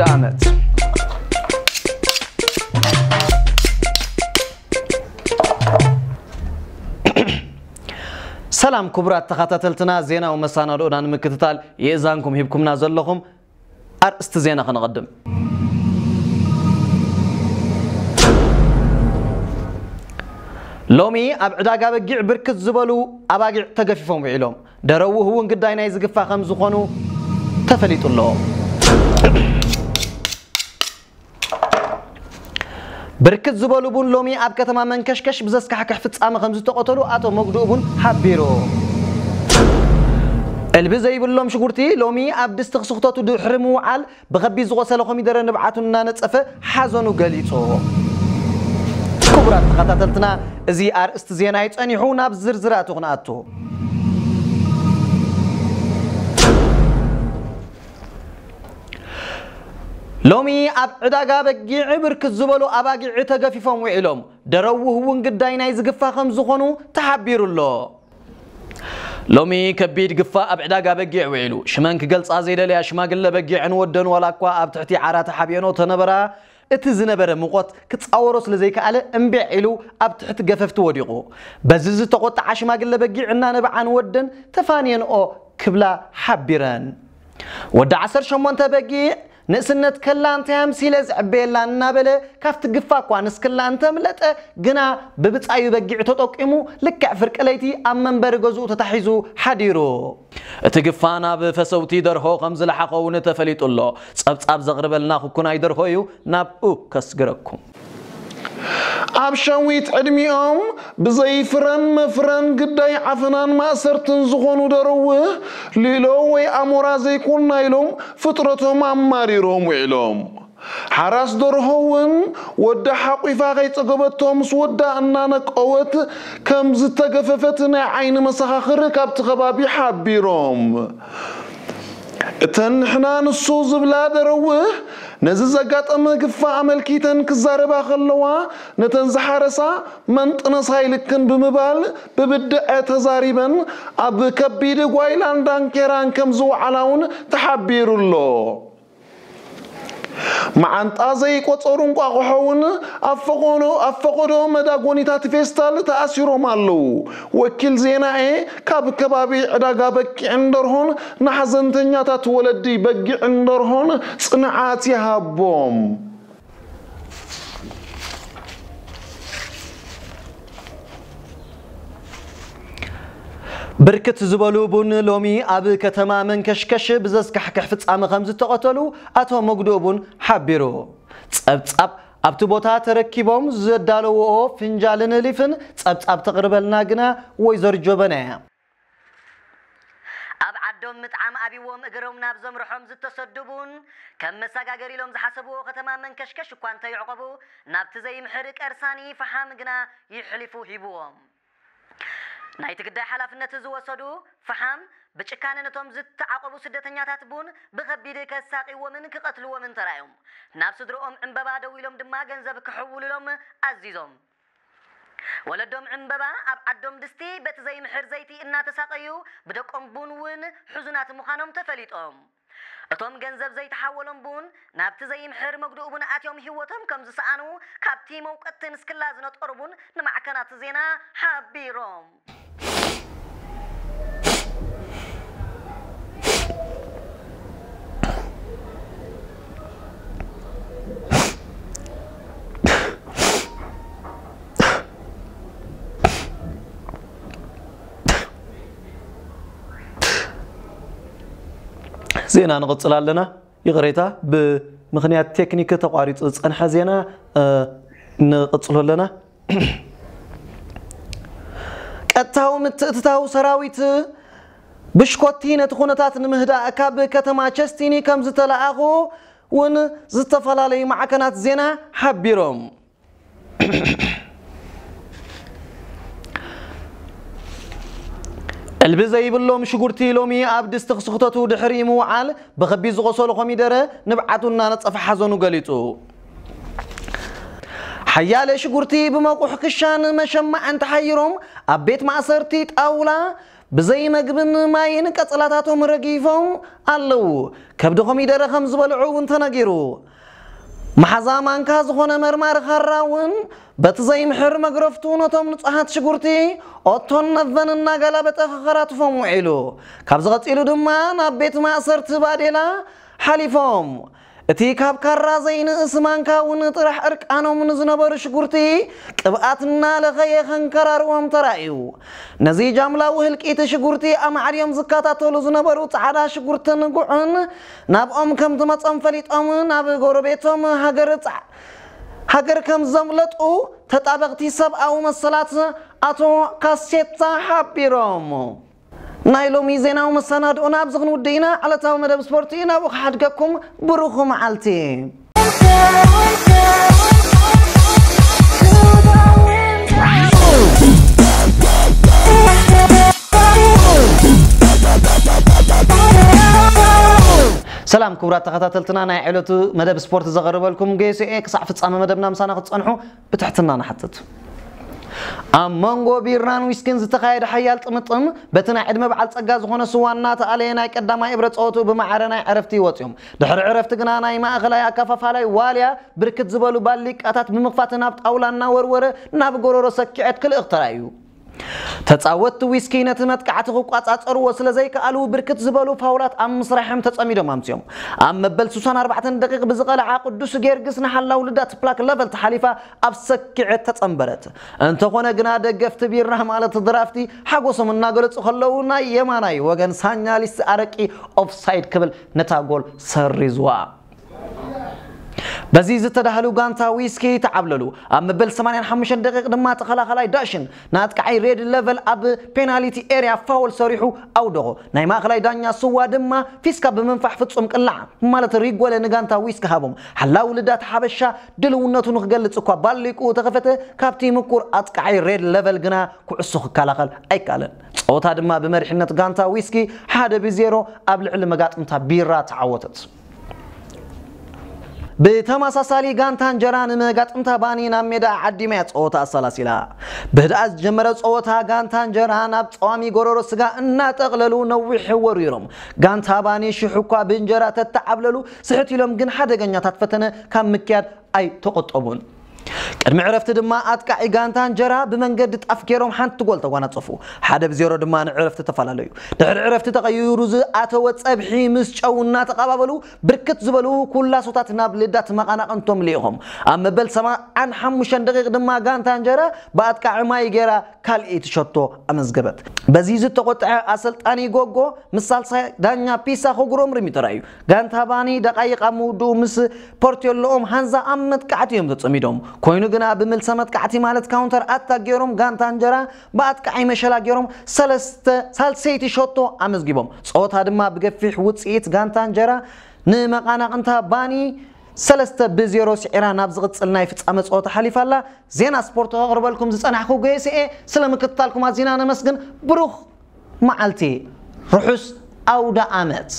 ዓመት። ሰላም ክቡራት ተኸታተልትና፣ ዜናዊ መሰናድኦና ንምክትታል የእዛንኩም ሂብኩምና ዘለኹም ኣርእስቲ ዜና ከነቐድም። ሎሚ ኣብ ዕዳጋ በጊዕ ብርክት ዝበሉ ኣባጊዕ ተገፊፎም ውዒሎም። ደረውህ እውን ግዳይ ናይ ዝግፋ ከም ዝኾኑ ተፈሊጡ ኣሎ። ብርክት ዝበሉ ቡን ሎሚ ኣብ ከተማ መንከሽከሽ ብዘስካሕክሕ ፍጻመ ከም ዝተቐተሉ ኣቶ መጉድኡ ቡን ሓቢሩ። ዕልቢ ዘይብሎም ሽጉርቲ ሎሚ ኣብ ድስቲ ክስኽተቱ ድሕሪ ምውዓል ብኸቢድ ዝቖሰለ ኮሚደረ ንብዓቱ እናነጸፈ ሓዘኑ ገሊጹ። ክቡራት ተኸታተልትና፣ እዚ ኣርእስቲ ዜና እዩ ጸኒሑ፣ ናብ ዝርዝራቱ ክንኣቱ። ሎሚ ኣብ ዕዳጋ በጊዕ ብርክት ዝበሉ ኣባጊዕ ተገፊፎም ውዒሎም። ደረውህ እውን ግዳይ ናይ ዝግፋ ከም ዝኾኑ ተሓቢሩ ኣሎ። ሎሚ ከቢድ ግፋ ኣብ ዕዳጋ በጊዕ ውዒሉ። ሽመን ክገልጻ ዘይደለያ ሽማግለ በጊዕን ወደን ዋላ እኳ ኣብ ትሕቲ ዓራት ሓብየኖ ተነበራ፣ እቲ ዝነበረ ሙቐት ክጻወሮ ስለ ዘይከኣለ እምቢዕ ኢሉ ኣብ ትሕቲ ገፈፍቲ ወዲቑ። በዚ ዝተቖጥዓ ሽማግለ በጊዕ እናነብዓን ወደን ተፋንየንኦ ክብላ ሓቢረን። ወዲ ዓሰርተ ሸሞንተ በጊዕ ንእስነት ከላ እንታይ ኣምሲለ ዝዕበየላ እናበለ ካብቲ ግፋ እኳ ንስክላ እንተምለጠ ግና ብብጻዩ በጊዕ ተጠቂሙ ልክዕ ፍርቂ ለይቲ ኣብ መንበሪ ገዝኡ ተታሒዙ ሓዲሩ። እቲ ግፋ ናብ ፈሰውቲ ደርሆ ከም ዝለሓኸ እውን ተፈሊጡ ኣሎ። ጸብጻብ ዘቕርበልና ኩኩናይ ደርሆ እዩ፣ ናብኡ ከስግረኩም። ኣብ ሸዊት ዕድሚኦም ብዘይፍረን መፍረን ግዳይ ዓፈናን ማእሰርትን ዝኾኑ ደርውህ ሊሎ ወይ ኣሞራ ዘይኮንና ኢሎም ፍጥረቶም ኣማሪሮም ውዒሎም። ሓራስ ደርሆ እውን ወዳ ሓቂፋ ከይጸገበቶ ምስ ወዳ እናነቀወት ከም ዝተገፈፈት ናይ ዓይኒ መሰኻኽር ካብቲ ከባቢ ሓቢሮም። እተን ንሕና ንሱ ዝብላ ደረውህ ነዚ ዘጋጠመ ግፋ ኣመልኪተን ክዛረባ ከለዋ፣ ነተን ዝሓረሳ መንጥነስ ኣይልክን ብምባል ብብድዐ ተዛሪበን ኣብ ከቢድ ጓይላን ዳንኬራን ከም ዝወዓላ እውን ተሓቢሩ ኣሎ። መዓንጣ ዘይቆጸሩ እንቋቑሖ እውን ኣብ ፈቐዶ፣ ኣብ ፈቐዶ መዳጎኒታት ፌስታል ተኣሲሮም ኣለዉ። ወኪል ዜናኤ ካብ ከባቢ ዕዳጋ በጊዕን ደርሆን ንሓዘንተኛታት ወለዲ በጊዕን ደርሆን ጽንዓት ይሃቦም። ብርክት ዝበሉ ቡን ሎሚ ኣብ ከተማ መንከሽከሽ ብዘስካሕክሕ ፍጻመ ከም ዝተቐተሉ ኣቶ መጉድኡ ቡን ሓቢሩ። ጸብጻብ ኣብቲ ቦታ ተረኪቦም ዘዳለውኦ ፍንጃልን ሊፍን ጸብጻብ ተቕርበልና ግና ወይዘሮ ጆበና እያ። ኣብ ዓዶም ምጥዓም ኣብይዎም እግሮም ናብ ዘምርሖም ዝተሰዱ ቡን ከም መሰጋገሪ ኢሎም ዝሓሰብዎ ከተማ መንከሽከሽ እኳ እንተይዕቆቡ፣ ናብቲ ዘይምሕር ቀርሳኒ ፈሓም ግና ይሕሊፉ ሂብዎም። ናይቲ ግዳይ ሓላፍነት ዝወሰዱ ፈሓም ብጭካነ ነቶም ዝተዓቆቡ ስደተኛታት ቡን ብኸቢድ ከሳቕይዎምን ክቐትልዎምን ተራዮም። ናብ ስድርኦም ዕምበባ ደዊሎም ድማ ገንዘብ ክሕውሉሎም ኣዚዞም። ወለዶም ዕምበባ ኣብ ዓዶም ድስቲ በቲ ዘይምሕር ዘይቲ እናተሳቐዩ ብደቆም ቡን እውን ሕዙናት ምዃኖም ተፈሊጦም። እቶም ገንዘብ ዘይተሓወሎም ቡን ናብቲ ዘይምሕር መጉድኡ ቡን ኣትዮም ህይወቶም ከም ዝሰኣኑ ካብቲ መውቀጥቲ ንስክላ ዝነጠሩ ቡን ንማዕከናት ዜና ሓቢሮም። ዜና ንቕጽል ኣለና። ይቕሬታ፣ ብምኽንያት ቴክኒክ ተቋሪጹ ዝጸንሐ ዜና፣ እ፣ ንቕጽሎ ኣለና። ቀጥታዊ ምትእትታው ሰራዊት ብሽኮቲ ነቲ ኩነታት ንምህዳእ ካብ ከተማ ቸስቲኒ ከም ዝተለኣኹ እውን ዝተፈላለዩ ማዕከናት ዜና ሓቢሮም። ዕልቢ ዘይብሎም ሽጉርቲ ሎሚ ኣብ ድስቲ ክስኽተቱ ድሕሪ ምውዓል ብኸቢድ ዝቖሰሉ ኮሚደረ ንብዓቱ እናነጸፈ ሓዘኑ ገሊጹ። ሓያለ ሽጉርቲ ብመቑሕ ክሻን መሸማዕን ተሓይሮም ኣብ ቤት ማእሰርቲ ጣውላ ብዘይ መግብን ማይን ቀጽላታቶም ረጊፎም ኣለዉ። ከብዲ ኮሚደረ ከም ዝበልዑ እውን ተነጊሩ። መሓዛ ማንካ ዝኾነ መርማሪ ካራ እውን በቲ ዘይምሕር መግረፍቱ ነቶም ንጹሃት ሽጉርቲ ኦቶን ነቨን እናገላበጠ ክኸራትፎም ውዒሉ። ካብዚ ቀጺሉ ድማ ናብ ቤት ማእሰርቲ ባዴላ ሓሊፎም። እቲ ካብ ካራ ዘይንእስ ማንካ እውን ጥራሕ እርቃኖም ንዝነበሩ ሽጉርቲ ቅብኣት እናለኸየ ከንከራርዎም ተራእዩ። ነዚ ጃምላዊ ህልቂት ሽጉርቲ ኣማዕድዮም ዝከታተሉ ዝነበሩ ጻዕዳ ሽጉርትን ጉዕን ናብኦም ከም ዝመጾም ፈሊጦም ናብ ጎረቤቶም ሃገር ጻ-፣ ሃገር ከም ዘምለጡ ተጣበቕቲ ሰብኣዊ መሰላት ኣቶ ካሴታ ሓቢሮም። ናይ ሎሚ ዜናዊ መሰናድኦና ኣብዚ ክንውድእ ኢና። ዕለታዊ መደብ ስፖርቲ ናብኡ ክሓድገኩም። ብሩኽ መዓልቲ። ሰላም ክቡራት ተኸታተልትና፣ ናይ ዕለቱ መደብ ስፖርት ዘቐርበልኩም ገይሱ እየ። ክሳዕ ፍጻመ መደብና ምሳና ክትጸንሑ ብትሕትና ንሓትት። ኣብ መንጎ ቢራን ዊስኪን ዝተኻየደ ሓያል ጥምጥም፣ በቲ ናይ ዕድመ በዓል ጸጋ ዝኾነ ስዋ እናተኣለየ ናይ ቀዳማይ እብረ ጸወትኡ ብማዕረ ናይ ዕረፍቲ ወጺኦም። ድሕሪ ዕረፍቲ ግና ናይ ማእኸላይ ኣከፋፋላይ ዋልያ ብርክት ዝበሉ ባሊቃታት ብምኽፋት ናብ ጣውላ እናወርወረ ናብ ጎረሮ ሰኪዐት ክልእኽ ተራእዩ። ተጻወትቲ ዊስኪ ነቲ መጥቃዕቲ ክቋጻጸርዎ ስለ ዘይከኣሉ፣ ብርክት ዝበሉ ፋውላት ኣብ ምስራሕም ተጸሚዶም ኣምስዮም። ኣብ መበል ስሳን ኣርባዕተን ደቂቕ ብዝቐልዓ ቅዱስ ጊዮርጊስ ንሓላው ልዳት ፕላክ ለቨል ተሓሊፋ ኣብ ሰኪዐት ተጸንበረት። እንተኾነ ግና ደገፍቲ ቢራ ማለት ድራፍቲ ሓጎሶም እናገለጹ ከለዉ፣ ናይ የማናይ ወገን ሳኛሊስ ኣረቂ ኦፍሳይድ ክብል ነታ ጎል ሰሪዝዋ። በዚ ዝተዳህሉ ጋንታ ዊስኪ ተዓብለሉ። ኣብ መበል ሰማንያን ሓሙሽተን ደቂቕ ድማ ተኸላኸላይ ዳሽን ንኣጥቃዓይ ሬድ ለቨል ኣብ ፔናልቲ ኤርያ ፋውል ሰሪሑ ኣውደቖ። ናይ ማእኸላይ ዳኛ ስዋ ድማ ፊስካ ብምንፋሕ ፍጹም ቅላዕ ማለት ሪጎለ ንጋንታ ዊስኪ ሃቦም። ሓላው ልዳት ሓበሻ ድልውነቱ ንክገልጽ እኳ ባሊቁ ተኸፈተ፣ ካብቲ ምቁር ኣጥቃዓይ ሬድ ለቨል ግና ኩዕሶ ክከላኸል ኣይከኣለን። ጸወታ ድማ ብመሪሕነት ጋንታ ዊስኪ ሓደ ብዜሮ ኣብ ልዕሊ መጋጥምታ ቢራ ተዓወተት። ብተመሳሳሊ ጋንታ እንጀራ ንመጋጥምታ ባኒ ናብ ሜዳ ዓዲማ እያ ጸወታ ኣሰላሲላ። ብህድኣት ዝጀመረ ጸወታ ጋንታ እንጀራ ናብ ጸዋሚ ጎረሮ ስጋ እናጠቕለሉ ነዊሕ ወሪሮም። ጋንታ ባኒ ሽሕ እኳ ብእንጀራ ተተዓብለሉ፣ ስሕት ኢሎም ግን ሓደገኛታት ፈተነ ካብ ምክያድ ኣይተቆጠቡን። ቅድሚ ዕረፍቲ ድማ ኣጥቃዒ ጋንታ እንጀራ ብመንገዲ ጣፍ ገይሮም ሓንቲ ጎል ተጓናጸፉ። ሓደ ብዜሮ ድማ ንዕረፍቲ ተፈላለዩ። ድሕሪ ዕረፍቲ ተቐይሩ ዝኣተወ ጸብሒ ምስ ጨው እናተቐባበሉ ብርክት ዝበሉ ኩላሶታት ናብ ልዳት መቓናቕንቶም ልኢኾም። ኣብ መበል ሰብዓን ሓሙሽተን ደቂቕ ድማ ጋንታ እንጀራ ብኣጥቃዒ ማይ ገይራ ካልኣይቲ ሸቶ ኣመዝገበት። በዚ ዝተቆጥዐ ኣሰልጣኒ ጎጎ ምስ ሳልሳይ ዳኛ ፒሳ ክጉረምርም እዩ ተራእዩ። ጋንታ ባኒ ደቃይቕ ኣብ ምውድኡ ምስ ፖርቴሎኦም ሃንዛ ኣብ መጥቃዕቲ እዮም ተጸሚዶም። ኮይኑ ግና ብምልሰ መጥቃዕቲ ማለት ካውንተር ኣታክ ገይሮም ጋንታ እንጀራ ብኣጥቃዓይ መሸላ ገይሮም ሰለስተ ሳልሰይቲ ሸቶ ኣመዝጊቦም። ጸወታ ድማ ብገፊሕ ውጽኢት ጋንታ እንጀራ ንመቓናቕንታ ባኒ ሰለስተ ብዜሮ ስዒራ ናብ ዝቕጽል ናይ ፍጻመ ጸወታ ሓሊፋ ኣላ። ዜና ስፖርት ከቕርበልኩም ዝጸናሕኩ ገይስኤ፣ ስለ ምክትታልኩም ኣዚና ነመስግን። ብሩኽ መዓልቲ፣ ርሑስ ኣውደ ዓመት።